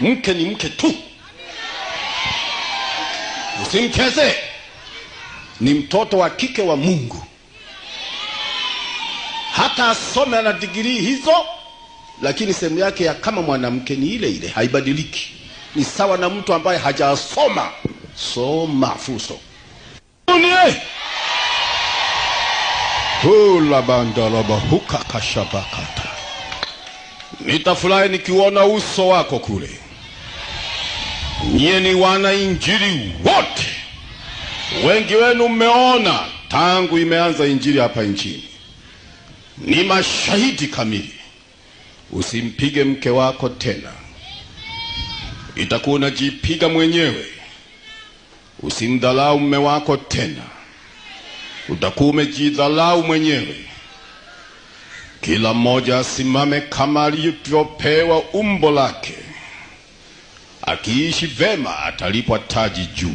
Mke ni mke tu, usimcheze. Ni mtoto wa kike wa Mungu. Hata asome ana digirii hizo, lakini sehemu yake ya kama mwanamke ni ile ile, haibadiliki. Ni sawa na mtu ambaye hajasoma. Soma fuso. Hula bandalaba huka kashabakata. Nitafurahi nikiona uso wako kule. Nyie ni wana injili wote. Wengi wenu mmeona tangu imeanza injili hapa nchini. Ni mashahidi kamili. Usimpige mke wako tena, itakuwa unajipiga mwenyewe. Usimdhalau mume wako tena, utakuwa umejidhalau mwenyewe. Kila mmoja asimame kama alivyopewa umbo lake. Akiishi vema atalipwa taji juu.